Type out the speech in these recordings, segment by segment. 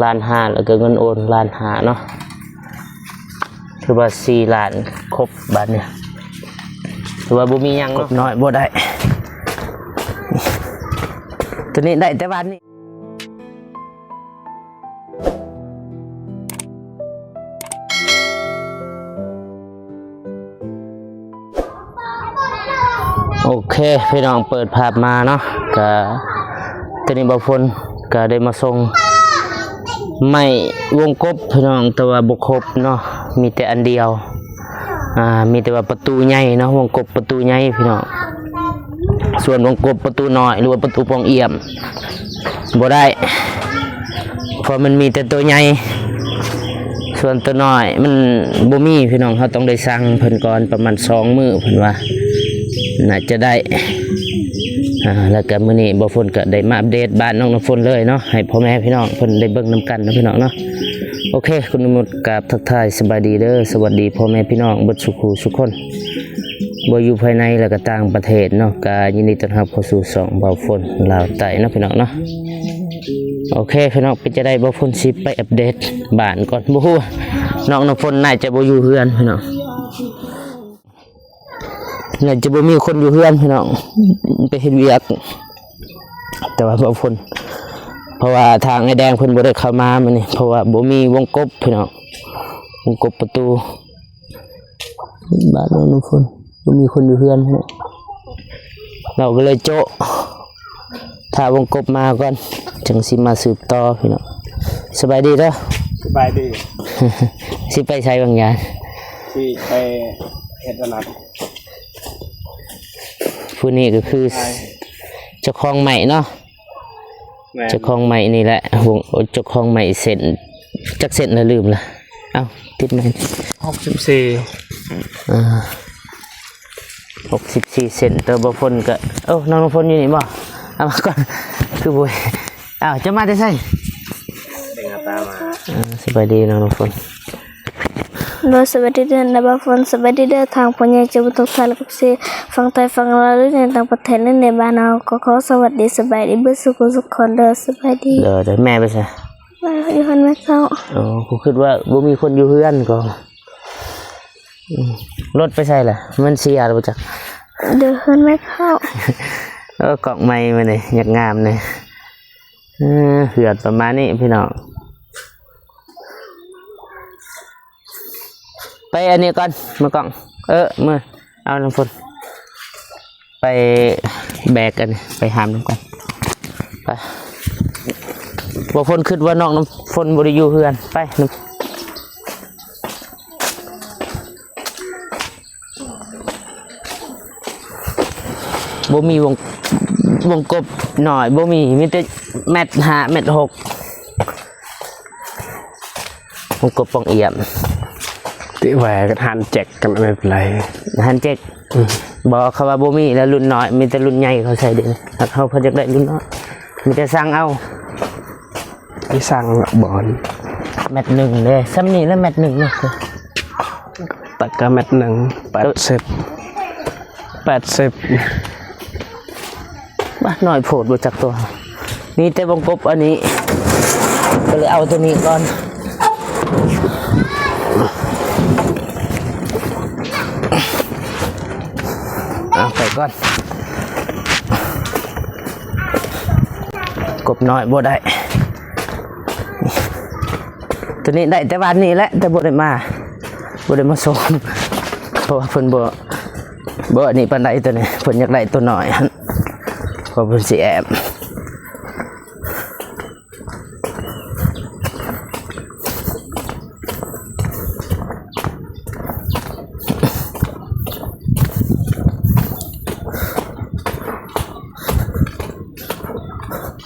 ລ້ານຫ້າ ແລ້ວກໍເງິນໂອນລ້ານຫ້າເນາະ ຖືວ່າສີ່ລ້ານຄົບບາດນີ້ ຖືວ່າບໍ່ມີຫຍັງເນາະ ກົບນ້ອຍບໍ່ໄດ້ ຕົວນີ້ໄດ້ແຕ່ວານນີ້. ໂອເຄ ພີ່ນ້ອງ ເປີດພາບມາເນາະ ກະ ຕອນນີ້ບ່າວຝົນກະໄດ້ມາສົ່ງໄມ້ວົງກົບ ພີ່ນ້ອງ ແຕ່ວ່າບໍ່ຄົບເນາະ ມີແຕ່ອັນດຽວ ອ່າ ມີແຕ່ວ່າປະຕູໃຫຍ່ເນາະ ວົງກົບປະຕູໃຫຍ່ ພີ່ນ້ອງ. ສ່ວນວົງກົບປະຕູນ້ອຍ ຫຼືວ່າປະຕູປ່ອງອຽມ ບໍ່ໄດ້ ເພາະມັນມີແຕ່ໂຕໃຫຍ່ ສ່ວນໂຕນ້ອຍມັນບໍ່ມີ ພີ່ນ້ອງ. ເຮົາຕ້ອງໄດ້ສັ່ງເພິ່ນກ່ອນປະມານສອງມື້ ເພິ່ນວ່າໜ້າຈະໄດ້ ອ່າ ແລ້ວກະມື້ນີ້ບ່າວຝົນກະໄດ້ມາອັບເດດບ້ານນ້ອງນ້ຳຝົນເລີຍເນາະ ໃຫ້ພໍ່ແມ່ພີ່ນ້ອງເພິ່ນໄດ້ເບິ່ງນຳກັນເນາະ ພີ່ນ້ອງເນາະ. ໂອເຄ ຄຸນມະນຸດກາບທັກທາຍສະບາຍດີເດີ ສະຫວັດດີພໍ່ແມ່ພີ່ນ້ອງເບິດສູ່ຄູ່ສູ່ຄົນ ບໍ່ຢູ່ພາຍໃນ ແລະ ກະຕ່າງປະເທດເນາະ ກະຍິນດີຕ້ອນຮັບເຂົ້າສູ່ຊ່ອງບ່າວຝົນລາວໃຕ້ເນາະ ພີ່ນ້ອງເນາະ. ໂອເຄ ພີ່ນ້ອງ ເປັນຈັ່ງໃດ ບ່າວຝົນຊິໄປອັບເດດບ້ານກ່ອນ ບໍ່ຮູ້ ນ້ອງນ້ຳຝົນໜ້າຈະບໍ່ຢູ່ເຮືອນ ພີ່ນ້ອງ ໜ້າຈະບໍ່ມີຄົນຢູ່ເຮືອນ ພີ່ນ້ອງ ໄປເຮັດວຽກ ແຕ່ວ່າບ່າວຝົນ ເພາະວ່າທາງອ້າຍແດງເພິ່ນບໍ່ໄດ້ເຂົ້າມາມື້ນີ້ ເພາະວ່າບໍ່ມີວົງກົບ ພີ່ນ້ອງ ວົງກົບປະຕູ ບ້ານນ້ອງນ້ຳຝົນ ບໍ່ມີຄົນຢູ່ເຮືອນ ເຮົາກໍເລີຍໂຈະ ຖ້າວົງກົບມາກ່ອນ ຈັ່ງຊິມາສືບຕໍ່ ພີ່ນ້ອງ. ສະບາຍດີເດີ ສະບາຍດີ ຊິໄປໃສບາງຢ່າງ ຊິໄປເຮັດອັນນັ້ນ ຜູ້ນີ້ກໍຄື ໄປ ເຈົ້າຂອງໄມ້ເນາະ ແມ່ນ ເຈົ້າຂອງໄມ້ນີ້ແຫຼະ ວົງ ເຈົ້າຂອງໄມ້ເສັ້ນ ຈັກເສັ້ນລະລືມລະ ເອົ້າ ຕິດໄມ້ ຫົກສິບສີ່ ອ່າ ຫົກສິບສີ່ເຊັນ ແຕ່ບໍ່ພົ້ນກໍ ໂອ້ ນ້ອງນ້ຳຝົນຢູ່ນີ້ບໍ່? ເອົາມາກ່ອນ ຄືບໍ່ ອ້າວ ເຈົ້າມາແຕ່ໃສ? ເອີ ສະບາຍດີນ້ອງນ້ຳຝົນ. ໂດຍ ສະບາຍດີເດີນ້າບ່າວຝົນ ສະບາຍດີເດີທາງພໍ່ໃຫຍ່ເຈົ້າຜູ້ທຸກທ່ານ ແລະ ເອັຟຊີ ຝັ່ງໄທຝັ່ງລາວ ຫຼືໃນຕ່າງປະເທດ ຫຼືໃນບ້ານເຮົາ ກໍຂໍສະຫວັດດີສະບາຍດີເບິດສູ່ຜູ້ສູ່ຄົນເດີ ສະບາຍດີ. ໂດຍ ແມ່ໄປໃສ? ມາຢູ່ເຮືອນແມ່ເຖົ້າ. ໂອ້ ກູຄິດວ່າບໍ່ມີຄົນຢູ່ເຮືອນກໍ ອືມ ລົດໄປໃສລະ? ມັນເສຍແລ້ວບໍ່ຈັກ. ເດີ ເຮືອນແມ່ເຖົ້າ. ເອີ ກ້ອງໃໝ່ມື້ນີ້ ຢາກງາມແດ່. ເອີ ເຮືອນປະມານນີ້ພີ່ນ້ອງ. ໄປອັນນີ້ກ່ອນ ມາກ້ອງ. ເອີ ມາ ເອົານ້ຳຝົນ ໄປແບກອັນນີ້ ໄປຫາມນຳກັນ ໄປ. ບໍ່ຝົນຄິດວ່ານ້ອງນ້ຳຝົນບໍ່ໄດ້ຢູ່ເຮືອນ ໄປນຳ. ບໍ່ມີວົງ ວົງກົບນ້ອຍ ບໍ່ມີ ມີແຕ່ແມັດຫ້າ ແມັດຫົກ ວົງກົບປ່ອງອຽມ. ຕິແຫວກັນຫັນແຈັກກັນ ແມ່ນໄປ. ຫັນແຈັກ? ອືມ ບໍ່ ເຂົາວ່າບໍ່ມີແລ້ວ ລຸ້ນນ້ອຍ ມີແຕ່ລຸ້ນໃຫຍ່ເຂົາໃສ່ເດ. ເຮົາ ເຂົາຢາກໄດ້ລຸ້ນນ້ອຍ ມີແຕ່ສັ່ງເອົາ. ໄປສັ່ງບອນ ແມັດໜຶ່ງເດ້ ຊ່ຳນີ້ລະແມັດໜຶ່ງເນາະ. ຕັກກະແມັດໜຶ່ງ ແປດສິບ ແປດສິບ. ບາດ ນ້ອຍໂພດບໍ່ຈັກຕົວ ມີແຕ່ວົງກົບອັນນີ້ ກໍເລີຍເອົາຕົວນີ້ກ່ອນ. ເອົາໄປກ່ອນ. ກົບນ້ອຍບໍ່ໄດ້ ຕົວນີ້ໄດ້ແຕ່ວານນີ້ແຫຼະ ແຕ່ບໍ່ໄດ້ມາ ບໍ່ໄດ້ມາສົ່ງ ເພາະວ່າເພິ່ນບໍ່ ບໍ່ອັນນີ້ປານໃດ ຕົວນີ້ເພິ່ນຢາກໄດ້ຕົວນ້ອຍຫັ້ນ ເພາະເພິ່ນຊິແອບ.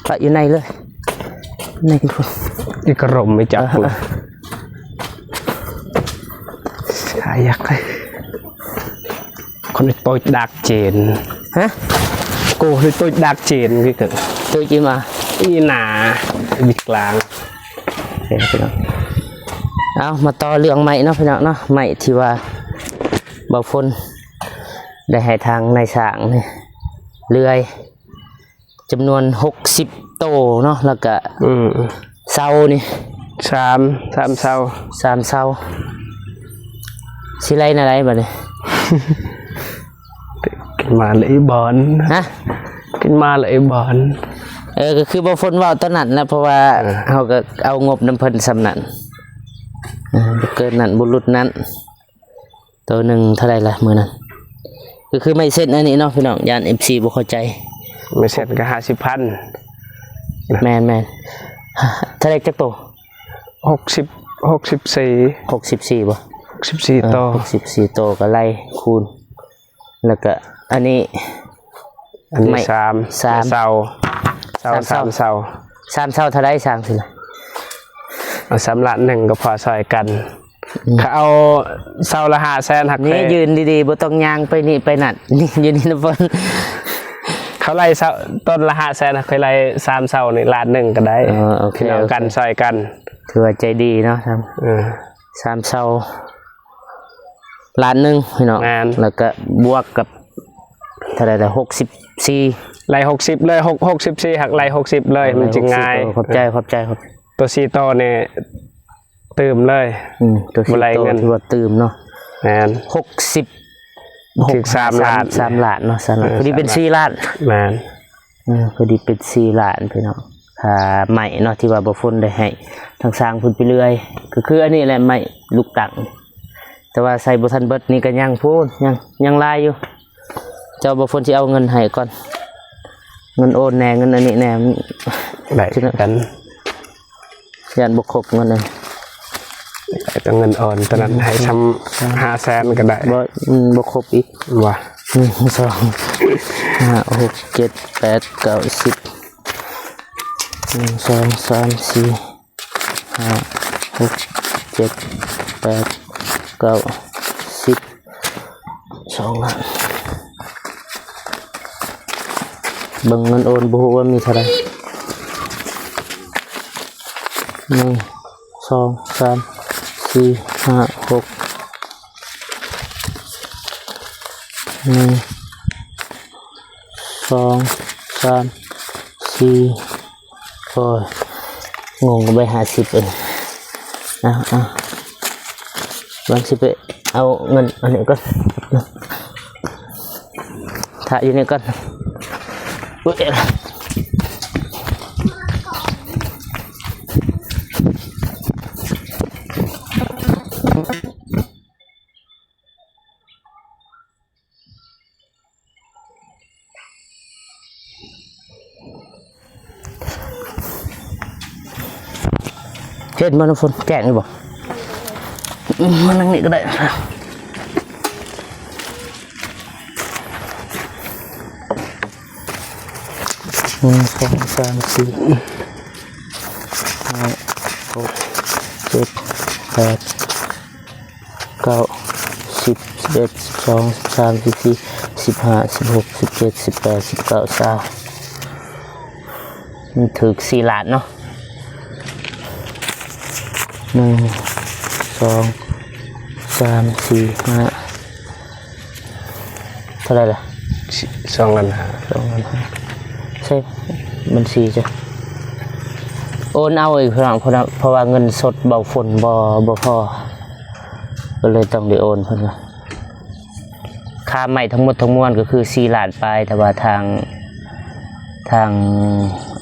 ປະຢູ່ໃນເລີຍ ໃນພຸ້ນ ອີກກະລົມໄປຈັບພຸ້ນ. ຫາຍາກເລີຍ. ຄົນໂຕດາກເຈນ ຮະ? ໂກໂຕດາກເຈນຄືກັນ ໂຕຈິມາ ອີໜາ ບິດກລາງ. ເອົາ ມາຕໍ່ເລື່ອງໃໝ່ເນາະ ພີ່ນ້ອງເນາະ ໃໝ່ທີ່ວ່າບ່າວຝົນໄດ້ໃຫ້ທາງນາຍຊ່າງນີ້ເລື່ອຍ ຈຳນວນຫົກສິບໂຕເນາະ ແລ້ວກະ ອືມ ເຊົານີ້ ສາມ ສາມເຊົາ ສາມເຊົາ ຊິໄລ່ແນວໃດບັດນີ້? ຂຶ້ນມາເລີຍບອນ ຮະ? ຂຶ້ນມາເລີຍບອນ ເອີ ກໍຄືບໍ່ຝົນເວົ້າຕອນນັ້ນແຫຼະ ເພາະວ່າ ເອີ ເຮົາກໍເອົາງົບນຳເພິ່ນສ່ຳນັ້ນ ເອີ ບໍ່ເກີນນັ້ນ ບໍ່ຫຼຸດນັ້ນ. ໂຕໜຶ່ງເທົ່າໃດລະມື້ນັ້ນ? ກໍຄືໄມ້ເສັ້ນອັນນີ້ເນາະພີ່ນ້ອງ ຢ້ານເອັຟຊີບໍ່ເຂົ້າໃຈ. ໄມ້ເສັ້ນກໍຫ້າສິບພັນ. ແມ່ນໆ ເທົ່າໃດຈັກໂຕ? ຫົກສິບ ຫົກສິບສີ່ ຫົກສິບສີ່ບໍ່? ຫົກສິບສີ່ ເອີ ໂຕ ຫົກສິບສີ່ໂຕ ກໍໄລ່ຄູນ ແລ້ວກໍອັນນີ້ ອັນນີ້ ໄມ້ ສາມ ສາມ ເສົາ ເສົາ ສາມເສົາ ສາມເສົາ ສາມເສົາເທົ່າໃດຊ່າງຊິລະ? ເອົາສາມລ້ານໜຶ່ງກໍພໍຊ່ອຍກັນ ອືມ ເຂົາເອົາເສົາລະຫ້າແສນ ຮັກ ນີ້ ຂ້ອຍ ຢືນດີໆ ບໍ່ຕ້ອງຍ່າງໄປນີ້ໄປນັ້ນ ນີ້ ຢູ່ນີ້ນະເພິ່ນ ເຂົາໄລ່ເສົາຕົ້ນລະຫ້າແສນ ຂ້ອຍໄລ່ສາມເສົານີ້ລ້ານໜຶ່ງກໍໄດ້ ເອີ ໂອເຄ ພີ່ນ້ອງກັນ ໂອເຄ ຊ່ອຍກັນ ຖືວ່າໃຈດີເນາະ ເອີ ສາມເສົາ ລ້ານໜຶ່ງພີ່ນ້ອງ ແມ່ນ ແລ້ວກໍບວກກັບເທົ່າໃດລະ ຫົກສິບສີ່ ໄລ່ຫົກສິບເລີຍ ຫົກ ຫົກສິບສີ່ ຮັກໄລ່ຫົກສິບເລີຍ ມັນຈຶ່ງງ່າຍ ເອີ ຂອບໃຈ ຂອບໃຈ ຂອບໃຈ ໂຕສີ່ໂຕນີ້ຕື່ມເລີຍ ອືມ ໂຕສີ່ໂຕຖືວ່າຕື່ມເນາະ ແມ່ນ ຫົກສິບ ຖືກສາມລ້ານ ສາມລ້ານເນາະ ສາມລ້ານ ເອີ ພໍດີເປັນສີ່ລ້ານ ແມ່ນ ເອີ ພໍດີເປັນສີ່ລ້ານພີ່ນ້ອງ ຄ່າໄມ້ເນາະ ທີ່ວ່າບໍ່ຝົນໄດ້ໃຫ້ທາງຊ່າງເພິ່ນໄປເລື່ອຍ ກໍຄືອັນນີ້ແຫຼະໄມ້ລູກຕັ້ງ ແຕ່ວ່າໃສ່ບໍ່ທັນເບິດ ນີ້ກໍຍັງພຸ້ນ ຍັງ ຍັງຫຼາຍຢູ່ ເຈົ້າບໍ່ຝົນຊິເອົາເງິນໃຫ້ກ່ອນ ເງິນໂອນແດ່ ເງິນອັນນີ້ແດ່ ໄດ້ຄືກັນ ຢ້ານບໍ່ຄົບເງິນນັ້ນ ຕ້ອງເງິນອ່ອນຕອນນັ້ນ ໃຫ້ຊ່ຳຫ້າແສນກໍໄດ້ ບໍ່ ອືມ ບໍ່ຄົບອີກ ວ່າ ໜຶ່ງ ສອງ ຫ້າ ຫົກ ເຈັດ ແປດ ເກົ້າ ສິບ ໜຶ່ງ ສອງ ສາມ ສີ່ ຫ້າ ຫົກ ເຈັດ ແປດ ເກົ້າ ສິບ ສອງລ້ານ ເບິ່ງເງິນໂອນບໍ່ຮູ້ວ່າມີເທົ່າໃດ ໜຶ່ງ ສອງ ສາມ ສີ່ ຫ້າ ຫົກ ໜຶ່ງ ສອງ ສາມ ສີ່ ໂອ້ຍ ງົງກັບໃບຫ້າສິບເອີງ ເອົາ ເອົາ ເບິ່ງຊິໄປເອົາເງິນອັນນີ້ກ່ອນ ຖ້າຢູ່ນີ້ກ່ອນ ໂອ້ຍ. ເຫັນບໍ່ນ້ຳຝົນ ແຈ້ງຢູ່ບໍ່? ອືມ ມານັ່ງນີ້ກໍໄດ້ ໜຶ່ງ ສອງ ສາມ ສີ່ ຫ້າ ຫົກ ເຈັດ ແປດ ເກົ້າ ສິບ ສິບເອັດ ສິບສອງ ສິບສາມ ສິບສີ່ ສິບຫ້າ ສິບຫົກ ສິບເຈັດ ສິບແປດ ສິບເກົ້າ ຊາວ ມັນຖືກສີ່ລ້ານເນາະ ໜຶ່ງ ສອງ ສາມ ສີ່ ຫ້າ ເທົ່າໃດລະ? ສອງລ້ານຫ້າ ສອງລ້ານຫ້າ ໃສ່ບັນຊີຈ້ະ ໂອນເອົາອີກ ເພາະວ່າເງິນສົດເບົາຝົນບໍ່ ບໍ່ພໍ ກໍເລີຍຕ້ອງໄດ້ໂອນເພິ່ນວ່າ ຄ່າໄມ້ທັງໝົດທັງມວນກໍຄືສີ່ລ້ານປາຍ ແຕ່ວ່າທາງ ທາງ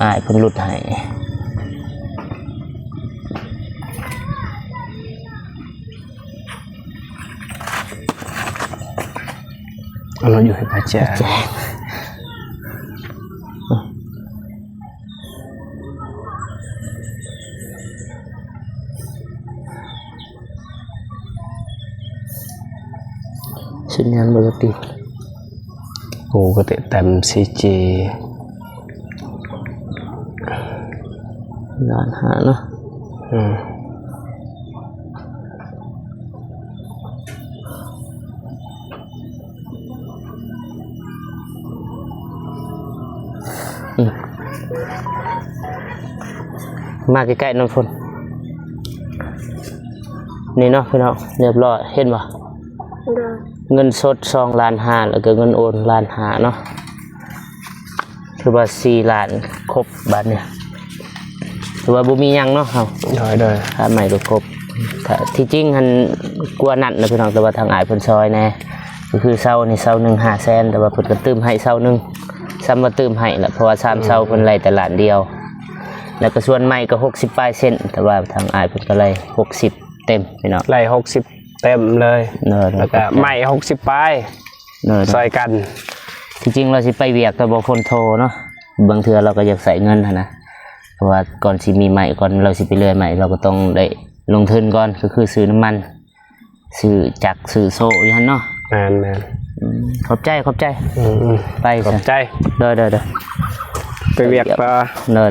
ອ້າຍເພິ່ນຫຼຸດໃຫ້. ເອົາລົດຢູ່ໃຫ້ປ້າແຈກ ປ້າແຈກ ສັນຍານບໍ່ຕິດ ໂອ້ ກໍເຕະແຕ້ມ ສີ່ຈີ ລ້ານຫ້າເນາະ ອືມ. ອືມ ມາໃກ້ໆ ນ້ຳຝົນ ນີ້ເນາະພີ່ນ້ອງ ຮຽບຮ້ອຍ ເຫັນບໍ່? ໂດຍ ເງິນສົດສອງລ້ານຫ້າ ແລ້ວກໍເງິນໂອນລ້ານຫ້າເນາະ ຖືວ່າສີ່ລ້ານຄົບບາດນີ້. ຖືວ່າບໍ່ມີຫຍັງເນາະເຮົາ ໂດຍ ໂດຍ ຄ່າໄມ້ກໍຄົບ ຖ້າ ທີ່ຈິງຫັ້ນກວ່ານັ້ນນະພີ່ນ້ອງ ແຕ່ວ່າທາງອ້າຍເພິ່ນຊ່ອຍແດ່ ກໍຄືເສົານີ້ເສົາໜຶ່ງຫ້າແສນ ແຕ່ວ່າເພິ່ນກໍຕື່ມໃຫ້ເສົາໜຶ່ງ ສ່ຳວ່າຕື່ມໃຫ້ລະ ເພາະວ່າສາມເສົາເພິ່ນໄລ່ແຕ່ລ້ານດຽວ ແລ້ວກໍສ່ວນໄມ້ກໍຫົກສິບປາຍເຊັນ ແຕ່ວ່າທາງອ້າຍເພິ່ນກໍໄລ່ຫົກສິບເຕັມພີ່ນ້ອງ ໄລ່ຫົກສິບເຕັມເລີຍ ໂດຍ ແລ້ວກໍໄມ້ຫົກສິບປາຍ ໂດຍ ຊ່ອຍກັນ ທີ່ຈິງລາວຊິໄປວຽກ ແຕ່ບໍ່ພົ້ນໂທເນາະ ບາງເທື່ອລາວກໍຢາກໃຊ້ເງິນຫັ້ນນະ ເພາະວ່າກ່ອນຊິມີໄມ້ ກ່ອນລາວຊິໄປເລື່ອຍໄມ້ ລາວກໍຕ້ອງໄດ້ລົງທຶນກ່ອນ ກໍຄືຊື້ນ້ຳມັນ ຊື້ຈັກ ຊື້ໂສ້ຢູ່ຫັ້ນເນາະ ແມ່ນໆ ອືມ ຂອບໃຈ ຂອບໃຈ ອືມໆ ໄປ ຂອບໃຈ ໂດຍໆ ໄປວຽກຕໍ່ ໂດຍ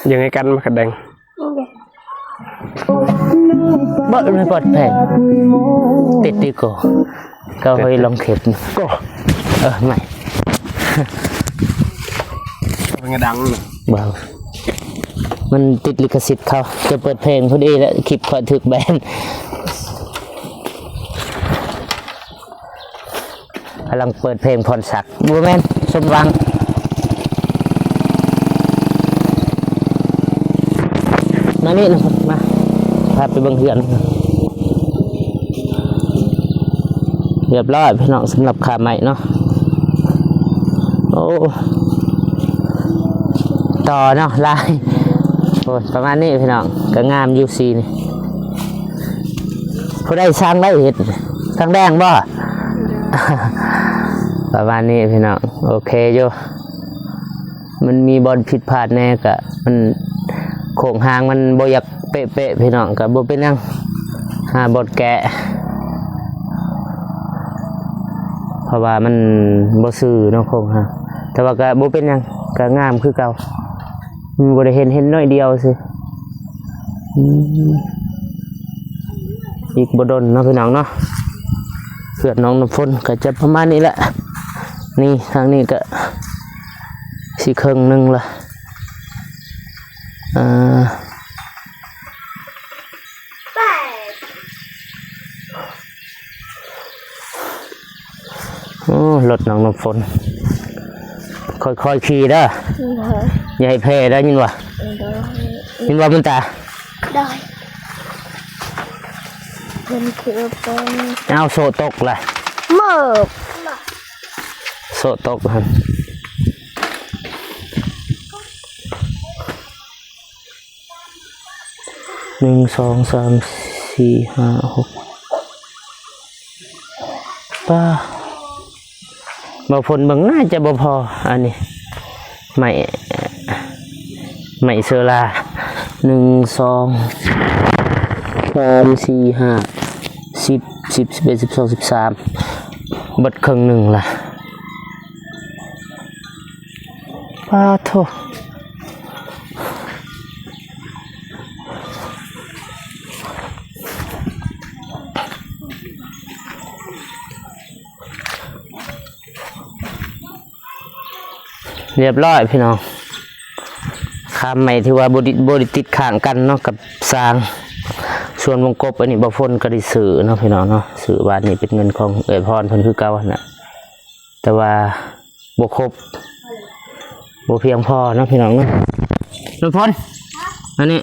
ໆ ຍັງໃຫ້ກັນມາຂະແດງ ເປີດ ເປີດເພງ ຕິດດີກວ່າ ກໍໃຫ້ລອງເຂັບ ກໍ ເອີ ໄໝ ເພງດັງ ບໍ່ ມັນຕິດລິຂະສິດເຂົາ ຈະເປີດເພງພໍດີແຫຼະ ຄລິບຂ້ອຍຖືກແບນ. ກຳລັງເປີດເພງພອນສັກ ບໍ່ແມ່ນ ສົມຫວັງ ມານີ້ນະ ມາ ພາໄປເບິ່ງເຮືອນ ຮຽບຮ້ອຍພີ່ນ້ອງ ສຳລັບຄ່າໄມ້ເນາະ ໂອ້ ຕໍ່ເນາະ ຫຼາຍ ໂອ້ຍ ປະມານນີ້ພີ່ນ້ອງ ກໍງາມຢູ່ສີນີ້. ຜູ້ໃດສ້າງໄດ້ເຮັດ ຊ່າງແດງບໍ່? ປະມານນີ້ພີ່ນ້ອງ ໂອເຄຢູ່ ມັນມີບ່ອນຜິດພາດແດ່ ກະມັນໂຄງຮ່າງມັນບໍ່ຢາກເປະໆ ພີ່ນ້ອງ ກະບໍ່ເປັນຫຍັງ ຫາບ່ອນແກະ ເພາະວ່າມັນບໍ່ຊື່ເນາະໂຄງຮ່າງ ແຕ່ວ່າກະບໍ່ເປັນຫຍັງ ກະງາມຄືເກົ່າ ມັນບໍ່ໄດ້ເຫັນ ເຫັນໜ້ອຍດຽວຊື່. ອືມ ອີກບໍ່ດົນເນາະພີ່ນ້ອງເນາະ ເຮືອນນ້ອງນ້ຳຝົນກໍຈະປະມານນີ້ແຫຼະ ນີ້ທາງນີ້ກໍຊິເຄິ່ງໜຶ່ງລະ ອ່າ ໂອ້ ລົດນ້ອງນ້ຳຝົນ ຄ່ອຍໆຂີ່ເດີ ໂດຍ ຢ່າໃຫ້ແພ້ໄດ້ຍິນບໍ່? ໂດຍ ຍິນບໍ່ບຸນຕາ? ໂດຍ ເພິ່ນຄືເປັນ ເອົາໂສ້ຕົກລະ ເມີບ ໂສ້ຕົກຫັ້ນ. ໜຶ່ງ ສອງ ສາມ ສີ່ ຫ້າ ຫົກ ປ້າ ບໍ່ພົ້ນເບິ່ງໜ້າຈະບໍ່ພໍ ອັນນີ້ ໄມ້ ໄມ້ເຊີລາ ໜຶ່ງ ສອງ ສາມ ສີ່ ຫ້າ ສິບ ສິບ ສິບເອັດ ສິບສອງ ສິບສາມ ເບິດເຄິ່ງໜຶ່ງລະ. ປາໂທ ຮຽບຮ້ອຍພີ່ນ້ອງ ຄາມໄມ້ທີ່ວ່າບໍ່ໄດ້ ບໍ່ໄດ້ຕິດຄ້າງກັນເນາະ ກັບສ້າງ ສ່ວນວົງກົບ ອັນນີ້ບໍ່ພົ້ນກໍໄດ້ຊື້ເນາະພີ່ນ້ອງເນາະ ຊື້ວານນີ້ເປັນເງິນຂອງເອື້ອຍພອນເພິ່ນຄືເກົ່າຫັ້ນນະ ແຕ່ວ່າ ບໍ່ຄົບ ບໍ່ພຽງພໍເນາະພີ່ນ້ອງເນາະ ນ້ຳຝົນ ອັນນີ້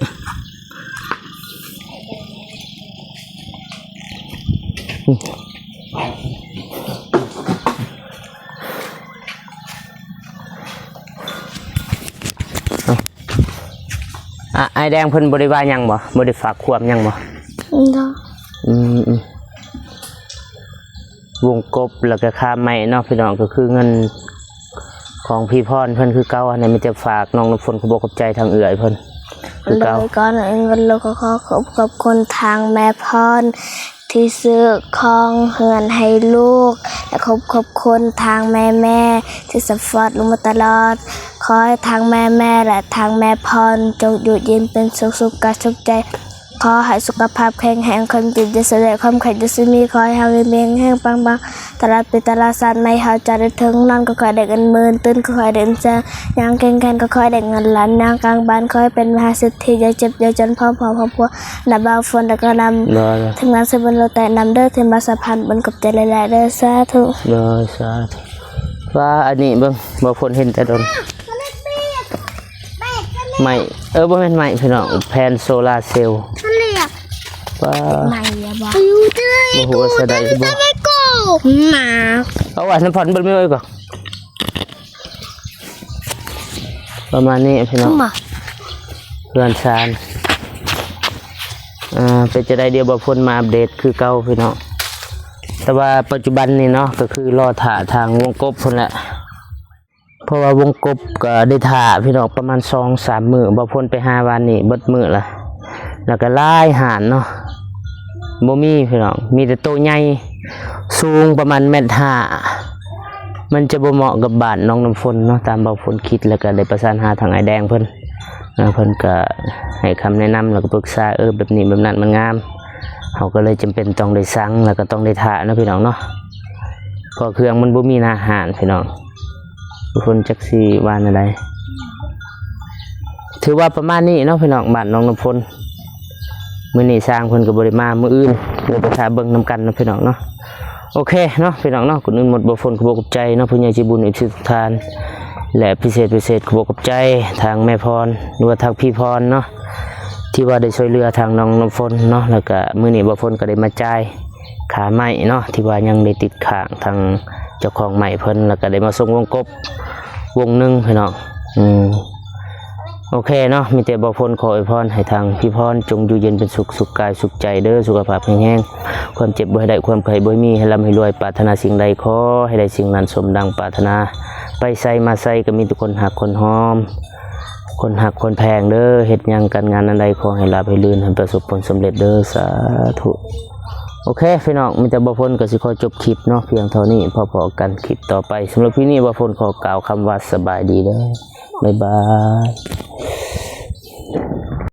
ອາ ອ້າຍແດງເພິ່ນບໍ່ໄດ້ວ່າຫຍັງບໍ່? ບໍ່ໄດ້ຝາກຄວາມຫຍັງບໍ່? ບໍ່ ອືມ ອືມ. ວົງກົບ ແລ້ວກໍຄ່າໄມ້ເນາະພີ່ນ້ອງ ກໍຄືເງິນຂອງພີ່ພອນເພິ່ນຄືເກົ່າ ອັນນີ້ມີແຕ່ຝາກນ້ອງນ້ຳຝົນ ຂອບອົກຂອບໃຈທາງເອື້ອຍເພິ່ນຄືເກົ່າ ໂດຍ ກ່ອນອື່ນກໍຂໍຂອບ ຂອບຄຸນທາງແມ່ພອນທີ່ຊື້ຂອງເຮືອນໃຫ້ລູກ ແລະ ຂອບ ຂອບຄຸນທາງແມ່ໆທີ່ຊັບພອດລູກມາຕະຫຼອດ ຂໍໃຫ້ທາງແມ່ໆ ແລະ ທາງແມ່ພອນ ຈົ່ງຢູ່ເຢັນເປັນສຸກ ສຸກກາຍສຸກໃຈ. ຂໍໃຫ້ສຸຂະພາບແຂງແຮງ ຄວາມເຈັບຢ່າສະແດງ ຄວາມໄຂ້ຢ່າສະມີ ຂໍໃຫ້ຮັ່ງມີແຮງ ປັງໆ ຕະຫຼອດປີຕະຫຼອດຊາດ ໃຫ້ເຮົາຈະໄດ້ເຖິງນອນກໍຂໍໃຫ້ໄດ້ເງິນໝື່ນ ຕື່ນກໍຂໍໃຫ້ໄດ້ເງິນແສນ ຍ່າງແຂງແຂນກໍຂໍໃຫ້ໄດ້ເງິນລ້ານ ຍ່າງກາງບ້ານຂໍໃຫ້ເປັນມະຫາເສດຖີ ຢ່າເຈັບຢ່າຈົນ ພ້ອມຄອບຄົວ ນຳບ່າວຝົນ ແລ້ວກໍນຳ ໂດຍ ທີມງານເຊເວັນໂລແຕະນຳເດີ ທີ່ມາສະພານບຸນ ຂອບໃຈຫຼາຍໆເດີ ສາທຸ ໂດຍ ສາທຸ. ວ່າອັນນີ້ເບິ່ງ ບ່າວຝົນເຫັນແຕ່ດົນ. ໄມ້ ເອີ ບໍ່ແມ່ນໄມ້ພີ່ນ້ອງ ແຜ່ນໂຊລາເຊວ ເຂົາເອີ້ນ ວ່າ ໄມ້ຫຍັງວະ ບໍ່ຮູ້ວ່າໃສ່ໄດ້ຫຼືບໍ່ ມາ ເອົາໄວ້ນຳພັນເບິ່ງແມ່ເອີຍກ່ອນ. ປະມານນີ້ພີ່ນ້ອງ ມາ ເຮືອນຊານ ເປັນຈັ່ງໃດ ດຽວບ່າວຝົນມາອັບເດດຄືເກົ່າພີ່ນ້ອງ. ແຕ່ວ່າປັດຈຸບັນນີ້ເນາະ ກໍຄືລໍຖ້າທາງວົງກົບພຸ້ນແຫຼະ ເພາະວ່າວົງກົບກໍໄດ້ຖ້າພີ່ນ້ອງ ປະມານສອງສາມມື້ ບ່າວຝົນໄປຫາວານນີ້ເບິດມື້ລະ ແລ້ວກໍຫຼາຍຮ້ານເນາະ ບໍ່ມີພີ່ນ້ອງ ມີແຕ່ໂຕໃຫຍ່ ສູງປະມານແມັດຫ້າ ມັນຈະບໍ່ເໝາະກັບບ້ານໜອງນ້ຳຝົນເນາະ ຕາມບ່າວຝົນຄິດ ແລ້ວກໍໄດ້ປະສານຫາທາງອ້າຍແດງເພິ່ນ ເພິ່ນກໍໃຫ້ຄຳແນະນຳ ແລ້ວກໍປຶກສາ ເອີ ແບບນີ້ແບບນັ້ນມັນງາມ ເຮົາກໍເລີຍຈຳເປັນຕ້ອງໄດ້ສັ່ງ ແລ້ວກໍຕ້ອງໄດ້ຖ້າເນາະພີ່ນ້ອງເນາະ ເພາະເຄື່ອງມັນບໍ່ມີໜ້າຮ້ານພີ່ນ້ອງ. ທຸກຄົນຈັກຊິວ່າແນວໃດ ຖືວ່າປະມານນີ້ເນາະພີ່ນ້ອງ ບ້ານໜອງນ້ຳຝົນ ມື້ນີ້ຊ່າງເພິ່ນກໍບໍ່ໄດ້ມາ ມື້ອື່ນເຮົາໄປຖ້າເບິ່ງນຳກັນເນາະພີ່ນ້ອງເນາະ. ໂອເຄເນາະພີ່ນ້ອງເນາະ ກ່ອນອື່ນໝົດ ບ່າວຝົນຂອບອົກຂອບໃຈເນາະ ຜູ້ໃຫຍ່ໃຈບຸນ ເອັຟຊີ ທຸກທ່ານ ແລະ ພິເສດ ພິເສດ ຂອບອົກຂອບໃຈທາງແມ່ພອນ ຫຼືວ່າທາງພີ່ພອນເນາະ ທີ່ວ່າໄດ້ຊ່ວຍເຫຼືອທາງນ້ອງນ້ຳຝົນເນາະ ແລ້ວກະມື້ນີ້ບ່າວຝົນກໍໄດ້ມາຈ່າຍຄ່າໄມ້ເນາະ ທີ່ວ່າຍັງໄດ້ຕິດຄ້າງທາງເຈົ້າຂອງໄມ້ເພິ່ນ ແລ້ວກະໄດ້ມາສົ່ງວົງກົບ ວົງໜຶ່ງພີ່ນ້ອງ ອືມ ໂອເຄເນາະ ມີແຕ່ບ່າວຝົນຂໍອວຍພອນໃຫ້ທາງພີ່ພອນຈົ່ງຢູ່ເຢັນເປັນສຸກ ສຸກກາຍສຸກໃຈເດີ ສຸຂະພາບແຂງແຮງ ຄວາມເຈັບບໍ່ໃຫ້ໄດ້ ຄວາມໄຂ້ບໍ່ໃຫ້ມີ ໃຫ້ລ່ຳໃຫ້ລວຍ ປາດຖະໜາສິ່ງໃດຂໍໃຫ້ໄດ້ສິ່ງນັ້ນ ສົມດັ່ງປາດຖະໜາ ໄປໃສມາໃສກໍມີແຕ່ຄົນຮັກຄົນຫອມ ຄົນຮັກຄົນແພງເດີ ເຮັດຫຍັງການງານອັນໃດຂໍໃຫ້ລາບໃຫ້ລື່ນ ໃຫ້ປະສົບຜົນສຳເລັດເດີ ສາທຸ. ໂອເຄພີ່ນ້ອງ ມີແຕ່ບ່າວຝົນກໍຊິຂໍຈົບຄລິບເນາະ ພຽງເທົ່ານີ້ ພໍ້ໆກັນຄລິບຕໍ່ໄປ ສຳລັບຄລິບນີ້ບ່າວຝົນຂໍກ່າວຄຳວ່າສະບາຍດີເດີ ບາຍບາຍ.